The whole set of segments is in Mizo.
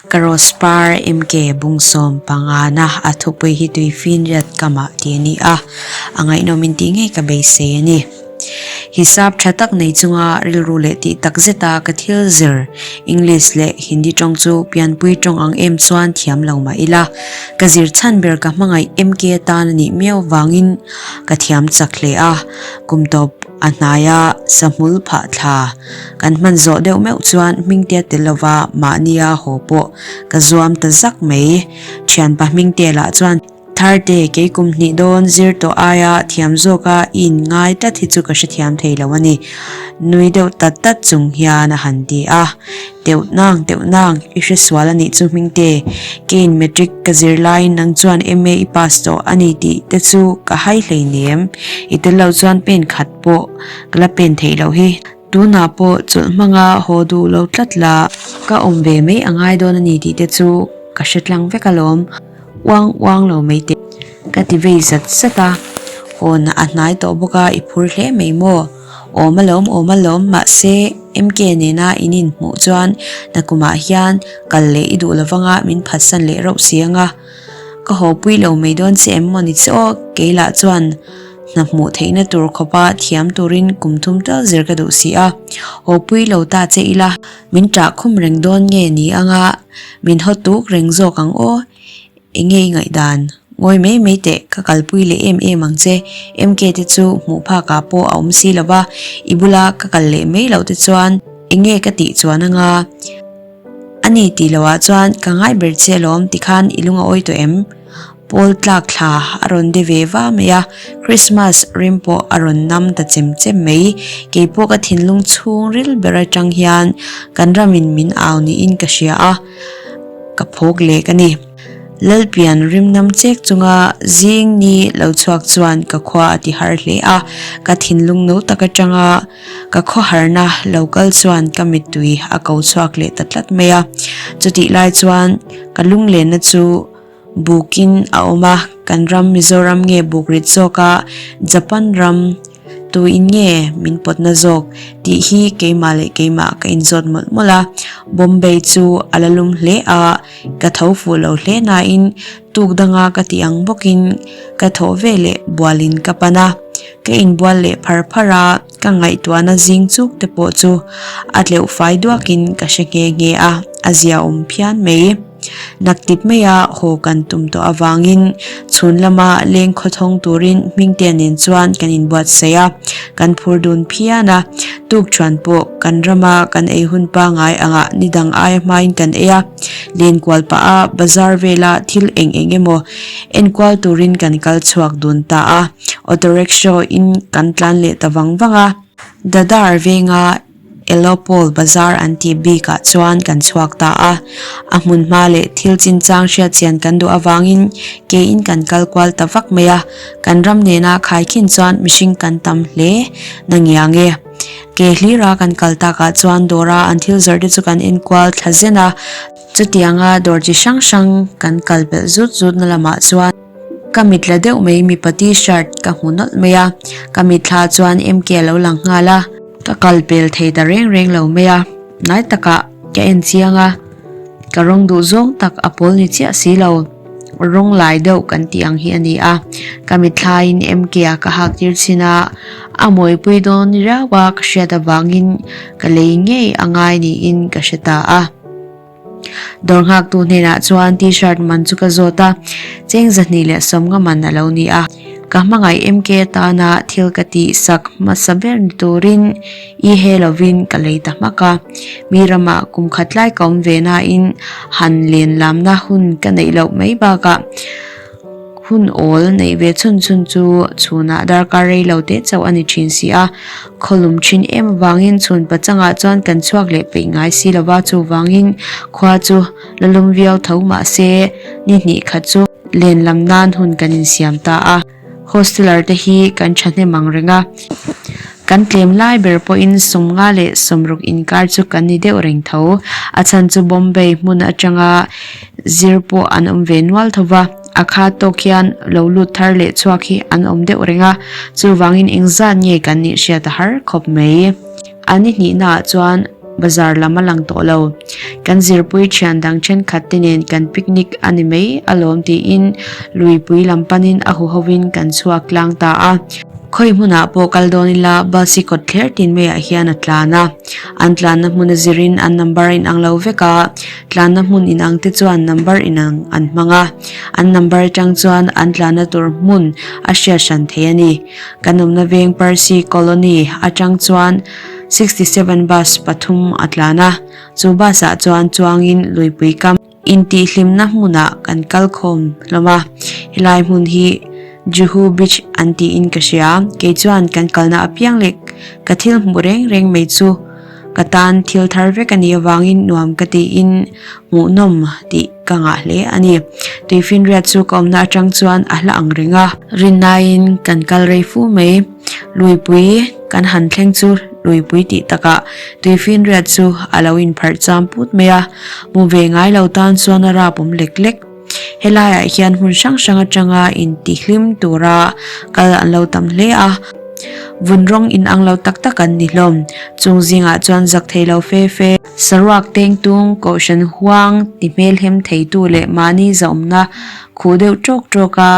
Ka rose par MK bung 15 na a thupui hi tuifinriat kamah tih a ni a, a ngaihnawm in tih ngei ka beisei a ni. Hisap tha tak nei chunga rilru leh tih tak zeta ka thil zir English leh Hindi tawng chu pianpui tawng ang em chuan thiam lo mah ila, ka zir chhan ber ka hmangaih MK atan a nih miau vangin ka thiam chak hle a, kum tawp a hnaia sahmul phah thla kan hman zawh deuh meuh chuan Hmingtea tel lova mahnia haw pawh ka zuam ta zak mai. Thianpa Hmingtea lah chuan. Tharte, kei kum hnih dawn zir tawh aia thiam zawka i inngai tlat hi chu ka hrethiam thei lo a ni, nui deuh tat tat chung hian a han ti a. Teuh nang, teuh nang, i hre sual a nih chu Hmingte, keiin matric ka zir laiin nang chuan MA i pass tawh a ni tih te chu ka hai hleinem, i tel lo chuan pen khat pawh ka la pen theih loh hi. Tunah pawh chawlh hmanga haw duh lo tlat la, ka awm ve mai a ngai dawn a ni tih te chu ka hre tlang vek alawm. Uang uang lo mai teh. Ka ti vei zat zat a, hawn a hnai tawh bawk a, i phur hle mai maw? Awm alawm, awm alawm, mahse MK nena in inhmuh chuan nakumah hian kal leh i duh lovanga min phatsan leh rauh si anga, ka haw pui lo mai dawn che em maw ni che aw, kei lah chuan hna hmuh theihna tur khawpa thiam turin kum thum tal zir ka duh si a, haw pui lo ta che ila. Min ṭah khum reng dawn nge ni anga min haw tuk reng zawk ang aw? Enge i ngaihdan? Ngawi mai mai teh, ka kalpui leh em em ang che. MK te chu hmuh phakah pawh a awm si lo va, i bula ka kal leh mai loh te chuan enge ka tih chuan anga? A ni tih loh ah chuan ka ngai ber che alawm tikhan i lung a awi tawh em? Pawl tlak thla a rawn de ve va mai a, Christmas rim pawh a rawn nam ta chem chem mai. Kei pawh ka thinlung chhung ril ber atang hian kan ramin min au niin ka hria a, ka phawk lek a ni. Lalpian rim nam chek chunga zing ni lo chhuak chuan ka khua a ti har hle a, ka thinlung no tak atanga Ka khawharna lo kal chuan ka mittui a ko chhuak leh ta tlat mai a, chutih lai chuan ka lunglenna chu bukin a awm a, kan ram Mizoram nge buk rit zawk a, Japan ram tuin nge min pawtna zawk tih hi keimah leh keimah ka inzawt mawlh mawlh a, Bombay chu a la lum hle a, ka tho fuh lo hle nain tuk danga ka tih ang bawkin ka thawh ve leh bualin ka pan a. Ka inbual leh phar phar a, ka ngaihtuahna zing chuk te pawh chu a tleuh fai duakin ka hre nghe nghe a, a ziaawm phian mai. Naktip maia haw kan tum tawh avangin chhun lama leng khawthawng turin Hmingtea nen chuan kan inbuatsaih a, kan phur dun phian a. Tukṭhuan pawh kan rama kan ei hun pangai angah nidang aia hmain kan ei a, lenkual pah a bazar vela thil eng eng emaw Enkual turin kan kal chhuak dun ta a, auto rickshaw in kan tlan leh ta vang vang a. Dadar venga Elopol bazar an tih bikah chuan kan chhuak ta a, a hmun hma leh thil chinchang hriatchian kan duh avangin kein kan kal kual ta vak mai a, kan ram nena khaikhin chuan mihring kan tam hle na ngiang e. Ke hlira kan kal takah chuan dawra an thil zawrh te chu kan enkual thla zen a. Chutianga dawr chi hrang hrang kan kal belh zut zut na lamah chuan ka mitla deuh mai mipa t-shirt ka hmu nawlh mai a, ka mitthla chuan MK a lo lang nghal a, ka kal pel thei ta reng reng lo mai a, hnai takah ka en chiang a, ka rawng duh zawng tak a pawl ni chiah si lo, rawng lai deuh kan tih ang hi a ni a, ka mitthlain MK a ka hak tir chin a, a mawipui dawn riau a ka hriat avangin ka lei ngei a ngai niin ka hre ta a. Dawr nghaktu hnenah chuan t-shirt man chu ka zawt a, cheng 250 man a lo ni a. Ka hmangaih MK atana thil ka tih sak hmasa ber ni turin i he lovin ka lei ta hmak a. Mi ramah kum khat lai ka awm ve nain han len lamna hun ka neih loh mai bakah Hun awl neih ve chhun chhun chu chhunah darkar rei lo teh chauh a ni thin si a, khawlum thin em avangin chhun pachangah chuan kan chhuak leh peih ngai si lova chuvangin khua chu la lum viau tho mah se ni hnih khat chu len lam nan hun kan insiam ta a. Hosteler te hi kan thahnem ang reng a, kan tlem lai ber pawhin 50 leh 60 inkar chu kan ni deuh reng tho. A chhan chu Bombay hmun atanga zir pawh an awm ve nual tho va, a kha tawk hian lo lut thar leh chhuak hi an awm deuh reng a, chuvangin engzat nge kan nih hriat a har khawp mai. A ni hnihnaah chuan Bazar lam a lang tawh lo. Kan zirpui thian dang thenkhat te nen kan picnic a ni mai alawm tiin luipui lam panin a huhovin kan chhuak tlang ta a. Khawi hmunah pawh kal dawn ila bus hi kawt thler tin maiah hian a tlan a. An tlanna hmun a zirin an number a inang lo vek a, tlanna hmun inang te chuan number inang an hmang a. An number atang chuan an tlanna tur hmun a hriat hran thei a ni. Kan awmna veng Parsi Colony atang chuan 67 bus pathum a tlan a, chu bus ah chuan chuangin luipui kam intihhlimna hmunah kan kal khawm hlawm a, helai hmun hi Juhu Beach an tiin ka hria, kei chuan kan kalna apiang leh ka thil hmuh reng reng mai chu ka tan thil thar vek a nih avangin nuam ka tiin hmuhnawm tih ka ngah hle a ni. Tuifinriat chu ka awmna atang chuan a hla ang reng a. Rinnain kan kal rei fu mai. Luipui kan han thleng chu luipui tih takah tuifinriat chu a lo inpharh cham put mai a, hmu ve ngai lo tan chuan a rap awm lek lek. Helaiah hian hmun hrang hrang atanga intihlim tura kal an lo tam hle a, vun rawng inang lo tak tak an ni hlawm. Chung zingah chuan zak thei lo fe fe, saruak tengtung, kohhran huang ti hmelhem theitu leh mahni zahawmna khuh deuh tawk tawk a,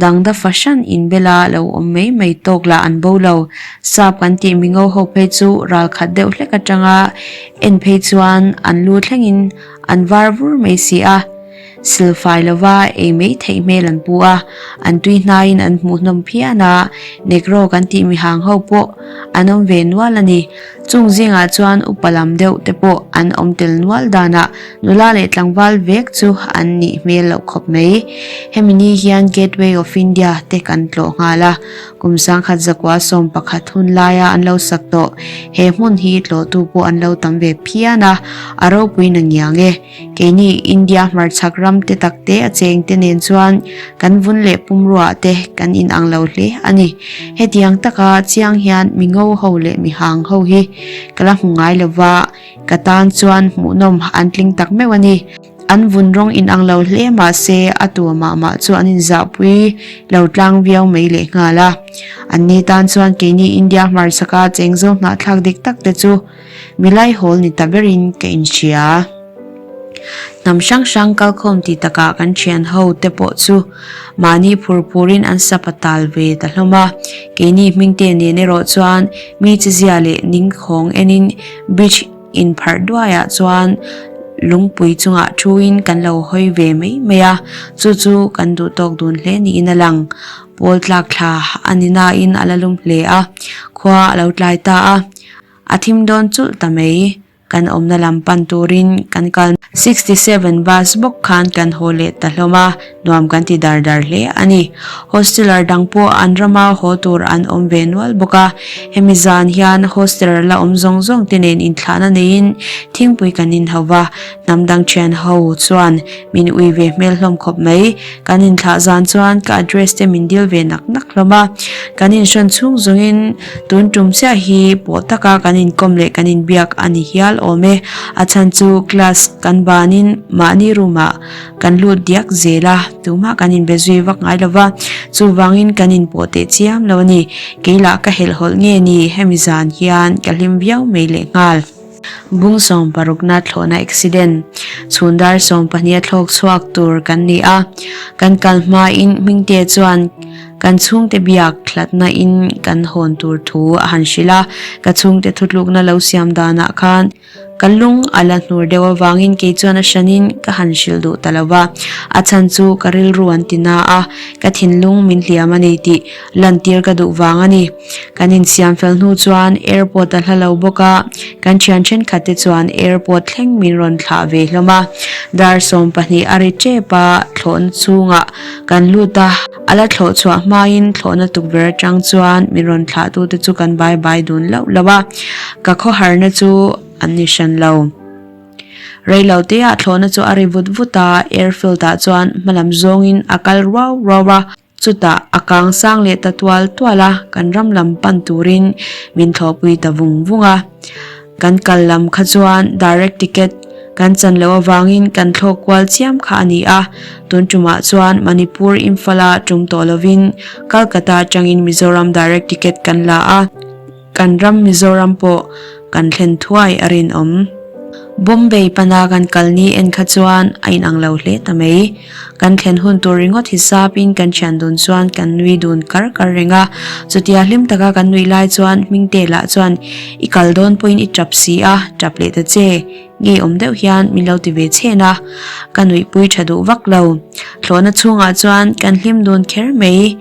Dangda fahran inbela lo awm mai mai tawk lah an bo lo. Sap kan tih mingo ho phei chu ral khat deuh hlek atanga en phei chuan an lu thlengin an var vur mai si a. Silfai lova ei mai theih hmel an pu a, an tui hnaiin an hmuhnawm phian a, Negro kan tih mihang ho pawh an awm ve nual a ni. Chung zingah chuan upa lam deuh te pawh an awm tel nual danah nula leh tlangval vek chu an nih hmel loh khawp mai. Hemi ni hian Gateway of India te kan tlawh nghal a, kum sangkhat zakua 11 hun laia an lo sak tawh he hmun hi tlawhtu pawh an lo tam ve phian a, a ropui na ngiang e. Keini India hmarchhak ram te tak te a cheng te nen chuan kan vun leh pumruah te kan inang lo hle a ni. Hetiang taka chiang hian mi ngo ho leh mi hang ho hi ka la hmu ngai lo va, ka tan chuan hmuhnawm an tling tak meuh a ni. An vun rawng inang lo hle mah se a tua mah mah chu an inzahpui lo tlang viau mai lehnghal a. Anni tan chuan keini India hmarchhaka cheng zo hnahthlak dik tak te chu Milai hawl ni ta berin ka inhria. Hnam hrang hrang kalkhawm ti takah kan thian ho te pawh chu mahni phur phurin an sap a tal ve ta hlawm a. Keini hmingte nen erawh chuan mi chizia leh ningkhawng enin beach inpharh duaiah chuan lungpui chungah thuin kan lo hawi ve mai mai a, chu chu kan duhtawk dun hle niin a lang. Pawl tlak thla a ni nain a la lum hle a, khua a lo tlai ta a. A thim dawn chulh ta mai. Kan awmna lam pan turin kan kal. 67 bus bawk khan kan haw leh ta hlawm a, nuam kan ti dar dar hle a ni. Hosteler dang pawh an rama haw tur an awm ve nual bawk a. Hemi zan hian hosteler la awm zawng zawng te nen inthlahna neiin thingpui kan inhau va, hnam dang thian ho chuan min ui ve hmel hlawm khawp mai. Kan inthlah zan chuan ka address te min dil ve nak nak hlawm a. Kan inhrawn chhung zawngin tun tum chiah hi pawh taka kan inkawm leh kan inbiak a ni hial awm e. A chhan chu class kan banin mahni room ah kan lut diak zel a, tumah kan inbe zui vak ngai lo va, chuvangin kan inpawh teh chiam lo a ni. Kei lah ka helhhawlh nge ni hemi zan hian ka hlim viau mai lehnghal. Bung sawmparukna thlawhna accident chhun dar sawmpahniha thlawk chhuak tur kan ni a, kan kal hmain Hmingte chuan kan chhungte biak hlatna in kan hawn tur thu a han hrilh a, ka chhungte thutlukna lo siam danah khan ka lung a la hnur deuh avangin kei chuan a hranin ka han hrilh duh ta lo va, a chhan chu ka rilru an ti na a, ka thinlung min hliam a ni tih lantir ka duh vang a ni. Kan insiam fel hnu chuan airport a hla lo bawk a, kan thian thenkhat te chuan airport thleng min rawn thlah ve hlawm a. Dar 12 a ri tep a, thlawhna chhungah kan lut a, a la thlawh chhuah hmain thlawhna tukverh atang chuan min rawn thlah tute chu kan bye bye dun lauh lauh a, ka khawharna chu an ni hran lo. Reilo teah thlawhna chu a ri vut vut a, airfield ah chuan hmalam zawngin a kal ruau ruau a. Chutah a kang sang leh ta tual tual a, kan ram lam pan turin min thlawhpui ta vung vung a. Kan kal lam kha chuan direct ticket kan chan loh avangin kan thlawk kual chiam kha a ni a, tun tumah chuan Manipur Imphal-a tum tawh lovin Calcutta atangin Mizoram direct ticket kan la a. Kan ram Mizoram pawh kan thlen thuai a rinawm. Bombay pana kan kal ni en kha chuan a inang lo hle ta mai. Kan thlen hun tur ringawt hisapin kan thian dun chuan kan nui dun kar kar reng a. Chutia hlim taka kan nuih lai chuan Hmingte lah chuan i kal dawn pawhin i tap si a, tap leh ta che. Ngeiawm deuh hian min lo ti ve chhen a, ka nuihpui tha duh vak lo. Thlawhna chhungah chuan kan hlim dun kher mai.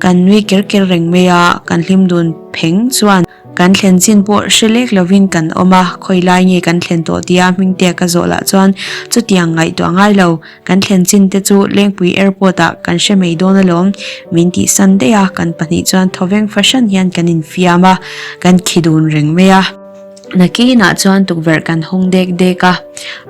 Kan nui ker ker reng mai a, kan hlim dun pheng chuan kan thlen chin pawh hre lek lovin kan awm a, khawi lai nge kan thlen tawh tia Hmingtea ka zawh lah chuan chutiang ngaihtuah ngai lo, kan thlen chin te chu Lengpui Airport ah kan hre mai dawn alawm min tihsan daih a, kan pahnih chuan thawveng fahran hian kan infiam a, kan khi dun reng mai a. Nakinah chuan tukverh kan hawng dek dek a,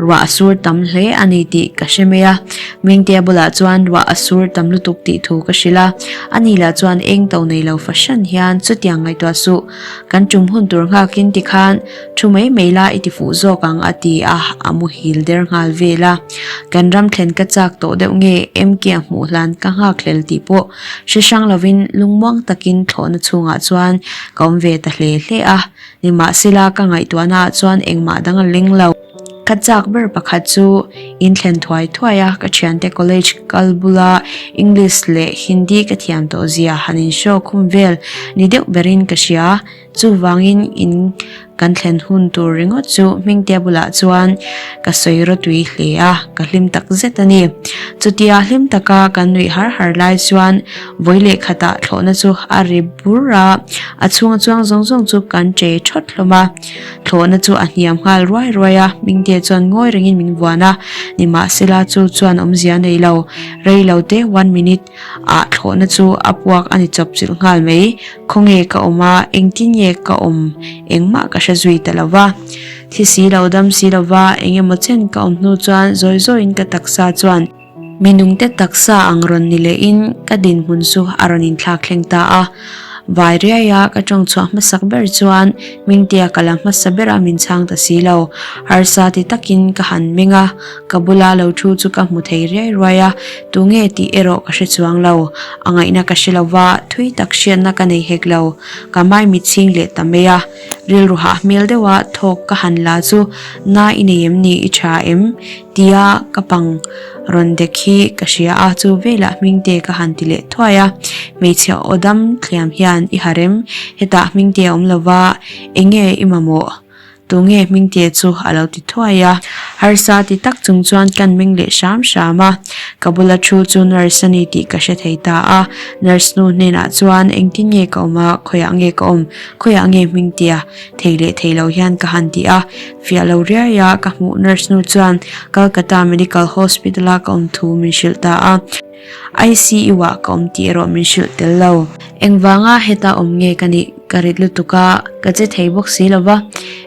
ruah a sur tam hle a ni tih ka hre mai a. Mingtea bulah chuan ruah a sur tam lutuk tih thu ka hrilh a, ani lah chuan eng to nei lo fahran hian chutiang ngaihtuah suh, kan tum hun tur nghakin tikhan thu mai mai la i ti fuh zawk ang a ti a, a muhil der nghal vel a. Kan ram thlen ka chak tawh deuh nge MK a hmuh hlan ka nghak hlel tih pawh hre hrang lovin lungmuang takin thlawhna chhungah chuan ka awm ve ta hle hle a. Nimahsela ka ngaihtuahna ah chuan engmah dang a leng lo. Ka chak ber pakhat chu in thlen thuai thuai a, ka thiante college kal bula English leh Hindi ka thiam tawh zia han in show khum vel ni deuh berin ka hria. Chuvangin in kan thlen hun tur ringawt chu Hmingtea bulah chuan ka sawi rawtui hle a, ka hlim tak zet a ni. Chutia hlim taka kan nuih har har lai chuan vawi leh khatah thlawhna chu a ri bur a, a chhunga chuang zawng zawng chu kan che thawt hlawm a. Thlawhna chu a hniam nghal ruai ruai a, Mingtea chuan ngawi rengin min vuan a, nimahsela chu chuan awmzia nei lo, rei lo te one minute ah thlawhna chu a puak a ni chawp chilh nghal mai, khawnge ka awm a, engtin nge ka awm engmah ka hre zui ta lo va. Thi si lo dam si lo va, eng emaw chen ka awm hnu chuan zawi zawiin ka taksa chuan. Mi nungte taksa ang rawn ni lehin ka dinhmun chu a rawn inthlak thleng ta a. Vai riaia ka tawng chhuah hmasak ber chuan Hmingtea ka la hmasa bera min chhang ta si lo. Harsa ti takin ka han meng a, ka bula lo thu chu ka hmu thei riai ruai a, tunge tih erawh ka hre chuang lo. A ngaihna ka hre lo va, thui tak hriatna ka nei hek lo. Ka maimit chhing leh ta mai a. Rilru hah hmel deuha thawk ka han la chu, Na i nei em ni? I tha em? Tia ka pang rawn dek hi ka hria a, chu velah Hmingte ka han ti leh thuai a. Hmeichhe aw dam thliam hian i ha rem, hetah Hmingte a awm lo va, enge i mamawh? Tunge Hmingte chu a lo ti thuai a. Harsa ti tak chung chuan kan meng leh hram hram a, ka bula thu chu nurse a ni tih ka hre thei ta a. Nurse nu hnenah chuan engtin nge ka awm a, khawiah nge ka awm, khawiah nge Hmingtea? Thei leh thei lo hian ka han ti a, fiah lo riai a ka hmuh nurse nu chuan Calcutta Medical Hospital a ka awm thu min hrilh ta a, ICU ah ka awm tih erawh min hrilh tel lo. Engvanga heta awm nge ka nih ka rit lutuk a, ka che thei bawk si lo va,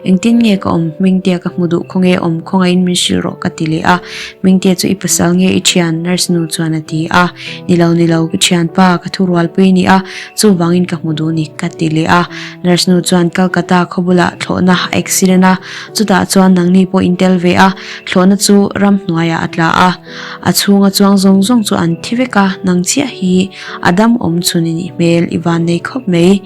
engtin nge ka awm Hmingtea ka hmu duh khawnge awm khawngaihin min hrilh rawh ka ti leh a, Hmingtea chu i pasal nge i thian nurse nu chuan a ti a, ni lo ni lo ka thianpa ka thurualpui a ni a, chuvangin ka hmu duh ni ka ti leh a. Nurse nu chuan Calcutta khaw bulah thlawhna a accident a, chutah chuan nangni pawh in tel ve a, thlawhna chu ramhnuaiah a tla a, a chhunga chuang zawng zawng chu an thi vek a, nang chiah hi a dam awm chhun i nih hmel i van nei khawp mai.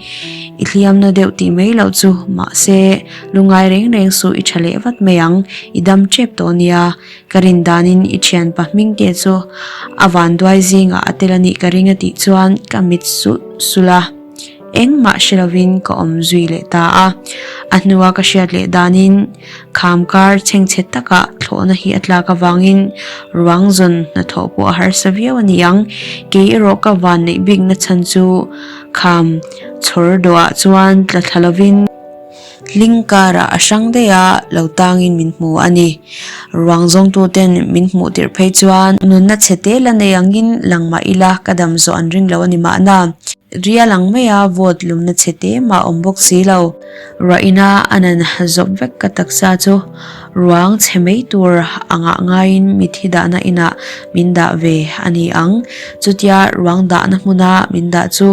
I hliamna deuh tih mai loh chu, mahse lungai reng reng suh i tha leh vat mai ang, i dam tep tawh nia, ka rin danin i thianpa hmingte chu a vanduai zingah a tel a nih ka ring a tih chuan ka mit sulh sulh a. Engmah hre lovin ka awm zui leh ta a. A hnua ka hriat leh danin kham kar chhengchhe takah thlawhna hi a tlak avangin ruang zawn hnathawh pawh a harsa viau a ni ang. Kei erawh ka van neih bikna chhan chu kham chhawr dawhah chuan tla thla lovin, Hling karah a hrang daih a, lo tangin min hmu a ni. Ruang zawngtuten min hmuh tirh phei chuan nunna chhe te la nei angin lang mah ila ka dam zawh an ring lo a ni mahna. Rial ang maia vote lumna chhe te mah awm bawk si lo. Ruah ina a nan zawp vek ka taksa chu ruang chhe mai tur angah ngaiin mithi dahna inah min dah ve a ni ang. Chutia ruang dahna hmuna min dah chu.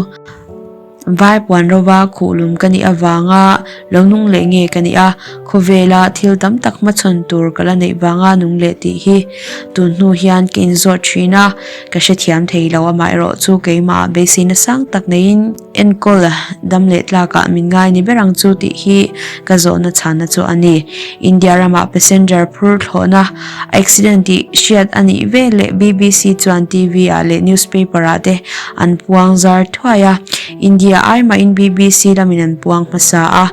Vai puan rova khuhlum ka nih avanga lo nung leh nge ka nih a, khawvela thil tam tak hmachhawn tur ka la neih vanga nung leh tih hi tun hnu hian ka inzawt thin a, ka hrethiam thei lo. Amaherawh chu keimah beiseina sang tak neiin enkawl dam leh tlakah min ngai ni ber ang chu tih hi ka zawhna chhanna chu a ni. India ramah passenger phur thlawhna Accident tih hriat a nih ve leh BBC chuan TV ah leh newspaper ah te an puang zar thuai a. India ai mahin BBC lamin an puang hmasa a.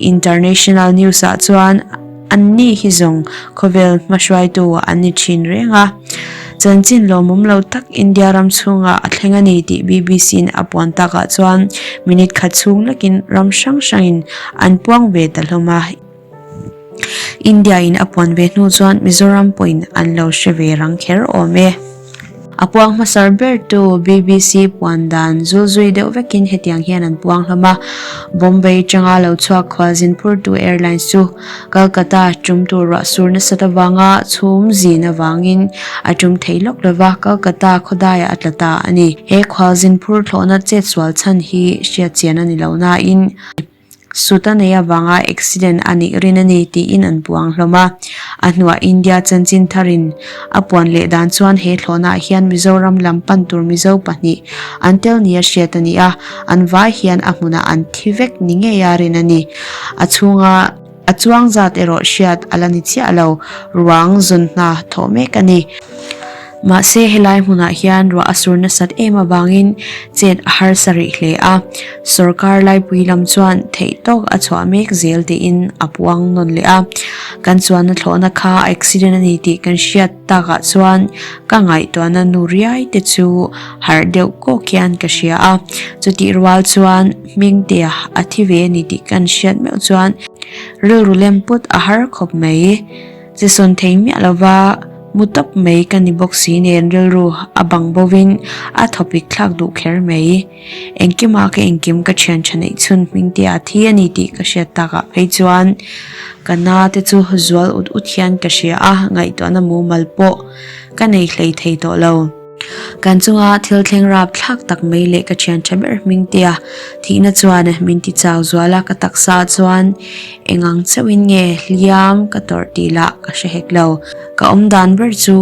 International news ah chuan anni hi zawng khawvel hmahruaitu an ni thin reng a. Chanchin lawmawm lo tak India ram chhungah a thleng a ni tih BBC in a puan takah chuan minute khat chhung lekin ram hrang hrangin an puang ve ta hlawm a. India in a puan ve hnu chuan Mizoram pawhin an lo hre ve rang kher awm e. A puang hmasar ber tu BBC puan dan zul zui deuh vekin hetiang hian an puang hlawm a, Bombay tanga lo chhuak khualzin phurtu airlines chu Kolkata tum tur ruah sur nasat avanga chhum zin avangin a tum thei lawk lova Kolkata khawdaiah a tla ta a ni. He khualzin phur thlawhna chetsual chhan hi hriatchian a ni lo nain, Sut a nei avanga accident a nih rin a ni tiin an puang hlawm a. A hnuah India chanchin tharin a puan leh dan chuan he thlawhnaah hian Mizoram lam pan tur Mizo pahnih an tel nia hriat a ni a, an vai hian a hmunah an thi vek ni ngeia rin a ni. A chhunga a chuang zat erawh hriat a la ni chiah lo, ruang zawn hna thawh mek a ni. Mahse, helai hmunah hian ruah a sur nasat em avangin chet a harsa rih hle a, sorkar laipui lam chuan theih tawk a chhuah mek zel tiin a puang nawn leh a. Kan chuanna thlawhna kha accident a ni tih kan hriat takah chuan ka ngaihtuahna nu riai te chu harh deuh kawk hian ka hria a, chutih rual chuan Hmingtea a thi ve a ni tih kan hriat meuh chuan rilru lem put a har khawp mai. Che sawn thei miah lova mu tawp mai ka ni bawk si nen rilru a bang bovin a thawpik thlak duh kher mai. Engkima ka engkim ka thian tha neih chhun hmingte a thi a ni tih ka hriat takah phei chuan ka na te chu zual ut ut hian ka hria a, ngaihtuahna mumal pawh ka nei hlei thei tawh lo. Kan chunga thil thleng rap thlak tak mai leh ka thian tha ber hmingtea thihna chuan min ti chau zual a, ka taksa chuan eng ang chauhin nge hliam ka tawrh tih lah ka hre hek lo. Ka awm dan ber chu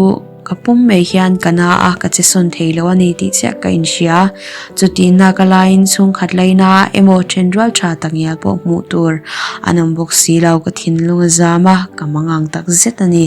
ka pum mai hian ka na a, ka che sawn thei lo a ni tih chiah ka inhria. Chutihna ka laiin chhungkhat laina emaw thenrual tha tak ngial pawh hmuh tur an awm bawk si lo, ka thinlung a zam a, ka mangang tak zet a ni.